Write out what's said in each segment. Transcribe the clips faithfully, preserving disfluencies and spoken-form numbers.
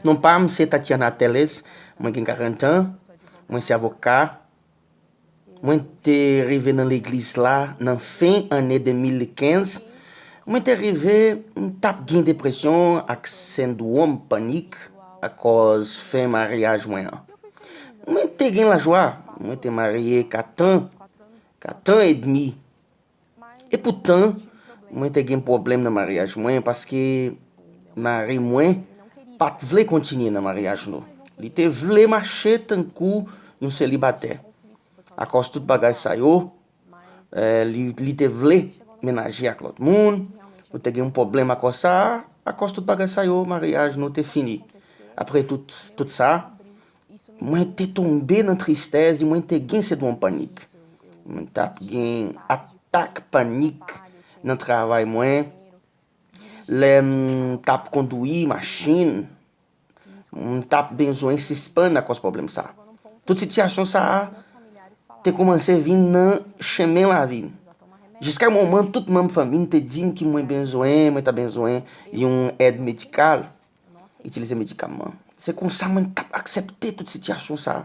Non pa m se Tatiana Teles, mwen gen karant an, mwen se avoka. Mwen te rive nan legliz la nan fen ane de mil kenz. Mwen te rive, m t ap gen depresyon ak sendwòm panik akòz fen maryaj mwen an. Mwen te gen lajwa, mwen te marye kat an, kat an edmi. Epoutan, mwen te gen pwoblèm nan maryaj mwen paske mari mwen pa t vle kontinye nan maryaj nou. Li te vle mache tankou yon selibatè. Akòz tout bagay sa yo, eh, li, li te vle menaje ak lòt moun. Nou te gen yon pwoblèm akòz sa, akòz tout bagay sa yo, maryaj nou te fini. Apre tout, tout sa, mwen te tonbe nan tristès, mwen te gen sendwòm panik. Mwen t ap gen atak panik nan travay mwen. Lè m t ap kondui machin, m t ap bezwen sispann akòz pwoblèm sa. Tout sitiyasyon sa a te kòmanse vin nan chemen lavi m. Jiska moman tout manm fanmi m te di m ki mwen bezwen, mwen ta bezwen yon èd medikal, itilize medikaman. Se konsa mwen t ap aksepte tout sitiyasyon sa.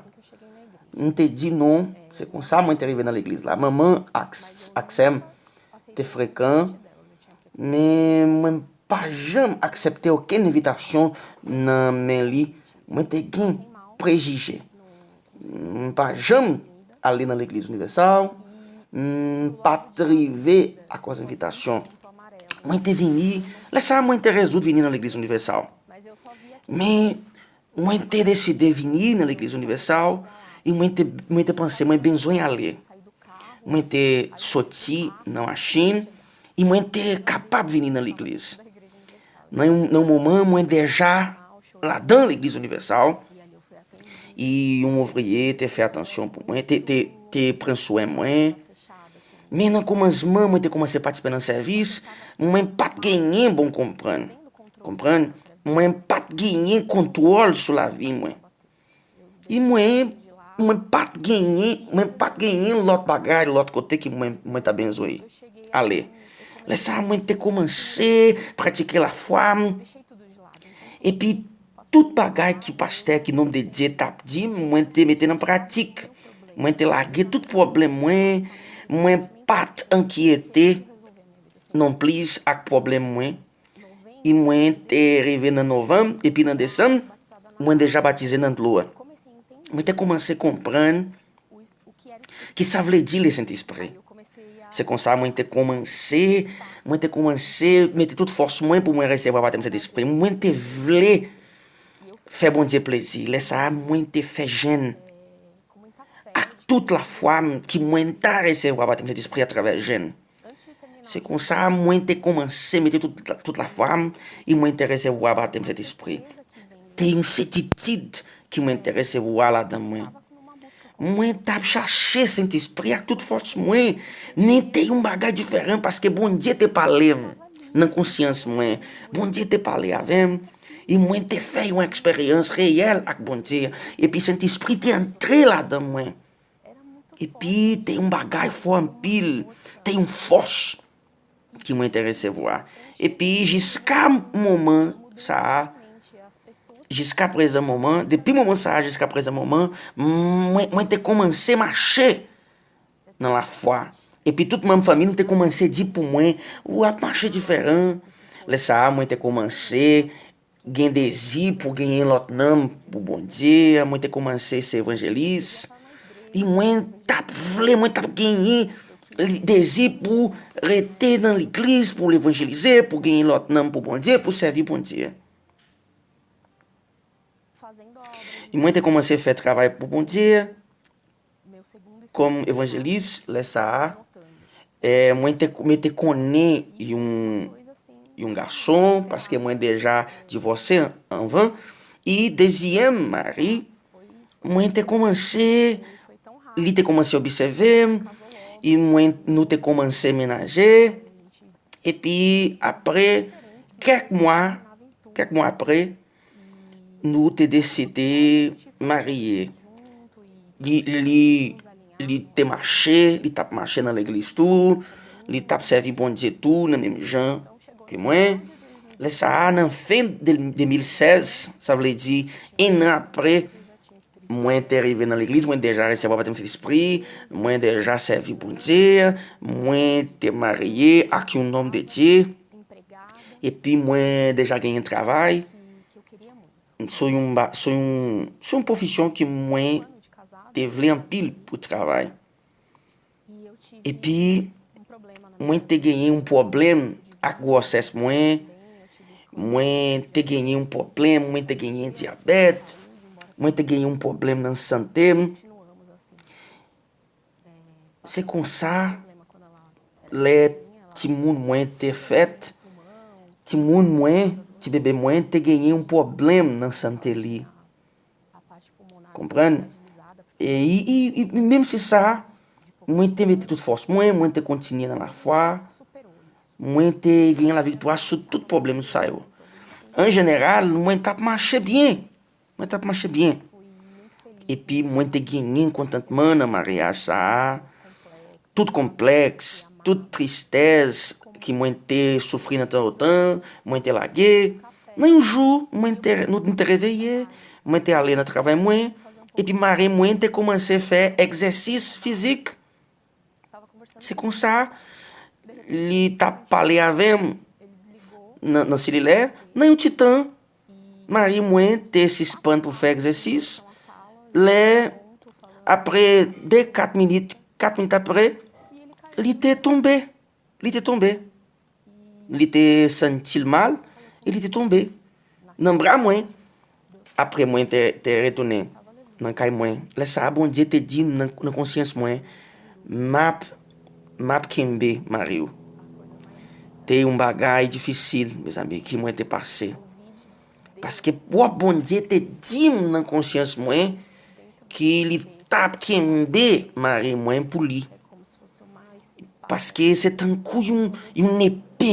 M te di non, se konsa mwen te rive nan legliz la. Manman ak, ak sè m te frekan, men mwen pa janm aksepte okenn envitasyon nan men li. Mwen te gen prejije. M pa janm ale nan legliz Inivèsal. M pa t rive akòz envitasyon. Mwen te vini, lè sa a mwen te rezoud vini nan legliz Inivèsal. Men, mwen te deside vini nan legliz Inivèsal, e mwen te, mwen te panse mwen bezwen ale. Mwen te soti nan machin, e mwen te kapab vini nan legliz. Nan yon, nan yon moman, mwen deja ladan legliz Inivèsal, e yon ouvriye te fè atansyon pou mwen, te, te, te pran swen mwen. Men nan kòmansman, mwen te kòmanse patisipe nan sèvis, mwen pa t genyen bon konprann. Konprann? Mwen pa t genyen kontwòl sou lavi mwen. E mwen, mwen pa t genyen, mwen pa t genyen lòt bagay, lòt kote ki mwen, mwen ta bezwen ale. Lè sa a, mwen te kòmanse pratike lafwa m. Epi, tout bagay ki pastè, ki nonm de Dye t ap di m, mwen te mete nan pratik. Mwen te lage tout pwoblèm mwen. Mwen pa t enkyete nonplis ak pwoblèm mwen. E mwen te rive nan novanm, epi nan desanm, mwen deja batize nan dlo a. Mwen te kòmanse konprann ki sa vle di Lesentespri. Se konsa mwen te kòmanse, mwen te kòmanse mete tout fòs mwen pou mwen resevwa batèm Sentespri. Mwen te vle fè Bondye plezi. Lè sa a, mwen te fè jèn ak tout lafwa m ki mwen ta resevwa batèm Sentespri atravè jèn. Se konsa mwen te kòmanse mete tout, tout lafwa m e mwen te resevwa batèm Sentespri. Te yon sètitid ki mwen te resevwa ladan mwen. Mwen t ap chache Sentespri ak tout fòs mwen, men te yon bagay diferan paske Bondye te pale m nan konsyans mwen. Bondye te pale avè m, e mwen te fè yon eksperyans reyèl ak Bondye, epi Sentespri te antre ladan mwen. Epi te yon bagay fò anpil, te yon fòs ki mwen te resevwa. Epi jiska moman sa a, jiska prezan moman, depi moman sa a jiska prezan moman, mwen, mwen te kòmanse mache nan lafwa. Epi tout manm fanmi m te kòmanse di pou mwen, ou ap mache diferan. Lè sa a, mwen te kòmanse gen dezi pou genyen lòt nanm pou Bondye, mwen te kòmanse se evanjelis. E mwen t ap vle, mwen t ap genyen li-, dezi pou rete nan legliz, pou levanjelize, pou genyen lòt nanm pou Bondye, pou sèvi Bondye. E mwen te kòmanse fè travay pou Bondye kòm evanjelis lè sa a. E mwen te, mwen te konnen yon, yon gason, paske mwen deja divòse anvan. E dezyèm mari, mwen te kòmanse, li te kòmanse obsève m, e mwen, nou te kòmanse menaje. Epi apre kèk mwa, kèk mwa apre, nou te deside marye. Li, li, li te mache, li t ap mache nan legliz tou, li t ap sèvi Bondye tou nan menm jan ke mwen. Lè sa a, nan fen de, de mil sèz, sa vle di, en an apre, mwen te rive nan legliz, mwen deja resevwa batèm Sentespri, mwen deja sèvi Bondye, mwen te marye ak yon nonm de Dye, epi mwen deja genyen travay sou yon, ba- sou yon, sou yon pwofesyon ke mwen te vle anpil pou travay. Epi, mwen te genyen yon pwoblèm ak gwosès mwen, mwen te genyen yon pwoblèm, mwen te genyen dyabèt, mwen te genyen yon pwoblèm nan sante m. Se konsa, lè timoun mwen te fèt, timoun mwen, ti bebe mwen, te genyen yon pwoblèm nan sante li. Konprann? E, i, i, i, menm si sa, mwen te mete tout fòs mwen, mwen te kontinye nan lafwa, mwen te genyen laviktwa sou tout pwoblèm sa yo. An jeneral, mwen t ap mache byen. Mwen t ap mache byen. Epi mwen te genyen kontantman nan maryaj sa a. Tout konplèks, tout tristès ke mwen te soufri nan tan lontan, mwen te lage. Nan yon jou, mwen te, nou, nou te reveye, mwen te ale nan travay mwen, epi mari mwen te kòmanse fè egzèsis fizik. Se konsa, li t ap pale avè m nan, nan selilè. Nan yon ti tan, mari mwen te sispann pou fè egzèsis. Lè, apre de, kat minit, kat minit apre, li te tonbe. Li te tonbe. Li te santi l mal e li te tonbe nan bra mwen. Apre mwen te, te retounen nan kay mwen. Lè sa a, Bondye te di m nan, nan konsyans mwen, m ap, m ap kenbe mari w. Te yon bagay difisil, mezanmi, ke mwen te pase. Paske pwòp Bondye te di m nan konsyans mwen ke li t ap kenbe mari mwen pou li. Paske se tankou yon, yon epe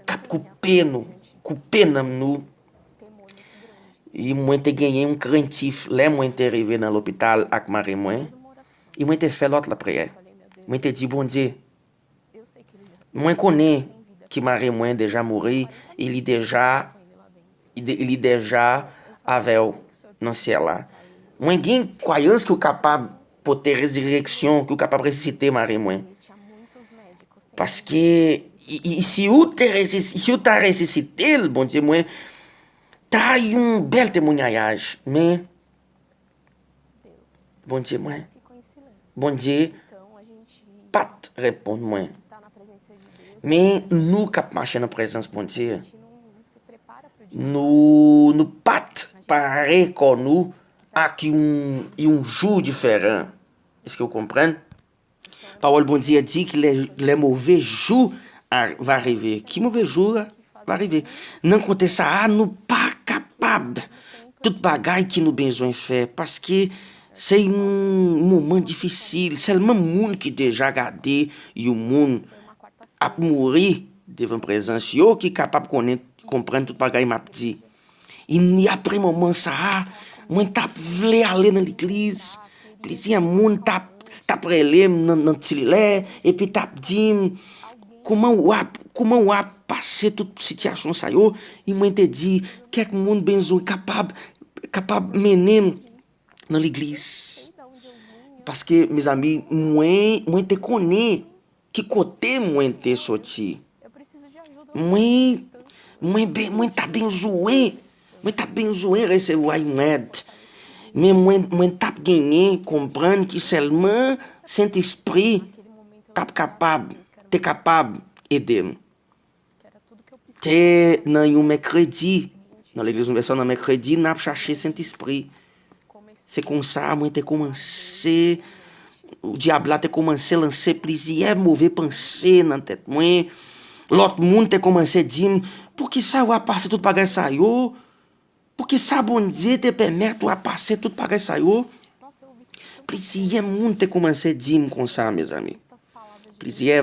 k ap koupe nou, koupe nanm nou. E mwen te genyen yon krentif lè mwen te rive nan lopital ak mari mwen. E mwen te fè lòt lapriyè. Mwen te di, Bondye, mwen konnen ke mari mwen deja mouri e li deja, li de- li deja avè w nan syèl la. Mwen gen kwayans ke w kapab pote rezirèksyon, ke w kapab resisite mari mwen. Paske i- i- si ou te resis- si ou ta resisite l, Bondye mwen, ta yon bèl temwayaj. Men, Bondye mwen, Bondye pa t reponn mwen. Men nou k ap mache nan prezans Bondye, nou, nou pa t pare kò nou ak yon, yon jou diferan. Èske w konprann? Pawòl Bondye di ke lè, lè move jou a- va rive. Ki move jou va rive? Nan kote sa a, nou pa kapab tout bagay ke nou bezwen fè, paske se yon moman difisil. Sèlman moun ki deja gade yon moun ap mouri devan prezans yo ki kapab konnen, konprann tout bagay m ap di. E apre moman sa a, mwen t ap vle ale nan legliz. Plizyè moun t ap, t ap rele m nan, nan selilè, epi t ap di m, kòman w ap, kòman w ap pase tout sitiyasyon sa yo? E mwen te di, kèk moun bezwen kapab, kapab mennen m nan legliz. Paske, mezanmi, mwen, mwen te konnen ki kote mwen te soti. Mwen, mwen, be- mwen ta bezwen, mwen ta bezwen resevwa yon èd. Men mwen, mwen t ap genyen konprann ki sèlman Sentespri t ap kapab, te kapab ede m. Te nan yon mèkredi, nan legliz inivèsal nan mèkredi, n ap chache Sentespri. Se konsa mwen te kòmanse, dyab la te kòmanse lanse plizyè move panse nan tèt mwen. Lòt moun te kòmanse di m, poukisa w ap pase tout bagay sa yo? Poukisa Bondye te pèmèt w ap pase tout bagay sa yo? Plizyè moun te kòmanse di m konsa, mezanmi. Plizyè,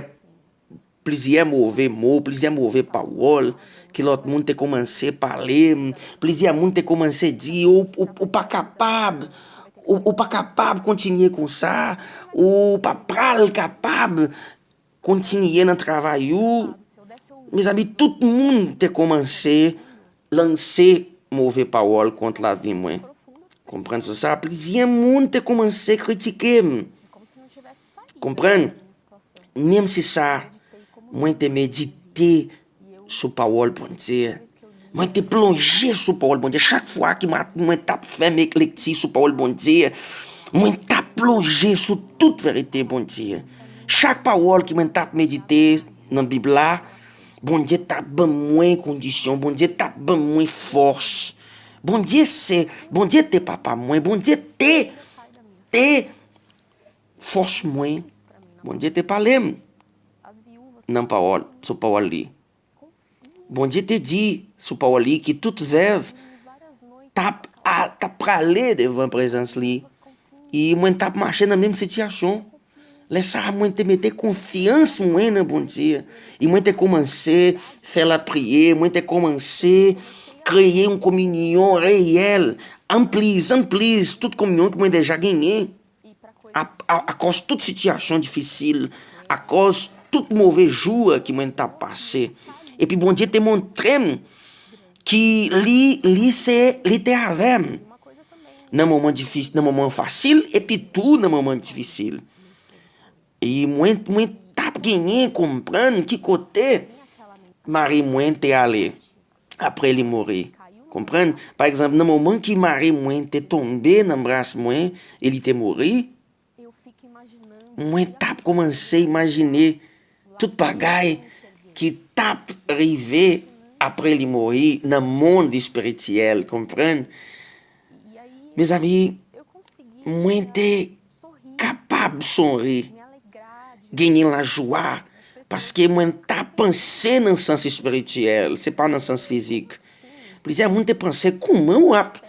plizyè move mo, plizyè move pawòl ke lòt moun te kòmanse pale m. Plizyè moun te kòmanse di, ou, ou, ou pa kapab, ou, ou pa kapab kontinye konsa, ou pa pral kapab kontinye nan travay ou. Mezanmi, tout moun te kòmanse lanse move pawòl kont lavi mwen. Konprann sa? Plizyè moun te kòmanse kritike m. Konprann? Menm si sa, mwen te medite sou pawòl Bondye. Mwen te plonje sou pawòl Bondye. Chak fwa ki mwen t ap fè lekti sou pawòl Bondye, mwen t ap plonje sou tout verite Bondye. Chak pawòl ki mwen t ap medite nan Bib la, Bondye t ap ban mwen kondisyon, Bondye t ap ban mwen fòs. Bondye se, Bondye te papa mwen, Bondye te, te fòs mwen. Bondye te pale m nan pawòl, sou pawòl li. Bondye te di sou pawòl li ki tout vèv t ap, a, t ap prale devan prezans li. E mwen t ap mache nan menm sitiyasyon. Lè sa a, mwen te mete konfyans mwen nan Bondye. E mwen te kòmanse fè lapriyè, mwen te kòmanse kreye yon kominyon reyèl. Anplis, anplis, tout kominyon ke mwen deja genyen. A, a, akòz tout sitiyasyon difisil, akòz tout move jou ki mwen t ap pase. Epi Bondye te montre m ki li, li se, li te avè m nan moman difi-, nan moman fasil, epi tou nan moman difisil. E mwen, mwen t ap genyen konprann ki kote mari mwen te ale apre li mouri. Konprann? Pa egzanp, nan moman ki mari mwen te tonbe nan bras mwen e li te mouri, mwen t ap kòmanse imajine tout bagay ki t ap rive apre li mouri nan mond espirityèl, konprann? Mezanmi, mwen te kapab sonri, genyen lajwa, paske mwen t ap panse nan sans espirityèl, se pa nan sans fizik. Plizyè moun te panse, kòman w ap,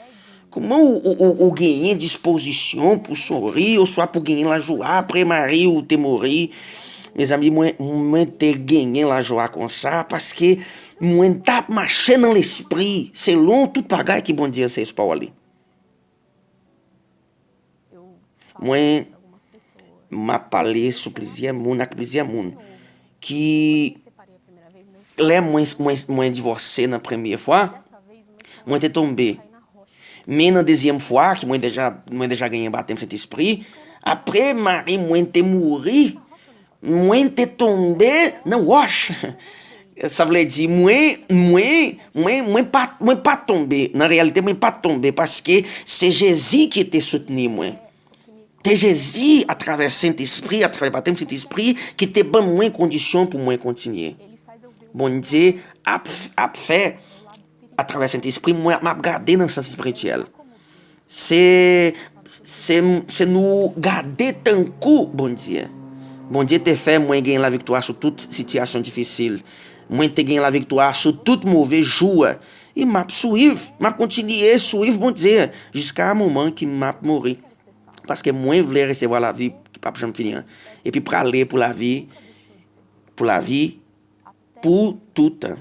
kòman ou, ou, ou, ou genyen dispozisyon pou sonri, oswa pou genyen lajwa apre mari ou te mouri? Mezanmi, mwen, mwen te genyen lajwa konsa, paske mwen t ap mache nan lespri, selon tout bagay ki Bondye anseye sou pawòl li. Mwen, m ap pale sou plizyè moun, ak plizyè moun ki, lè mwen, mwen, mwen divòse nan premye fwa, mwen te tonbe. Men nan dezyèm fwa, ki mwen deja, mwen deja genyen batèm Sentespri, apre mari mwen te mouri, mwen te tonbe nan wòch. Sa vle di, mwen, mwen, mwen, mwen pa, mwen pa tonbe. Nan reyalite, mwen pa tonbe paske se Jezi ki te soutni mwen. Se Jezi, atravè Sentespri, atravè batèm Sentespri, ki te ban mwen kondisyon pou mwen kontinye. Bondye ap, ap fè, atravè Sentespri, mwen, m ap gade nan sans espirityèl. Se, se, se nou gade tankou Bondye. Bondye te fè mwen gen laviktwa sou tout sitiyasyon difisil. Mwen te gen laviktwa sou tout move jou. E m ap swiv, m ap kontinye swiv Bondye jiska moman ki m ap mouri. Paske mwen vle resevwa lavi ki p ap janm fini an. Epi prale pou lavi, pou lavi, pou toutan.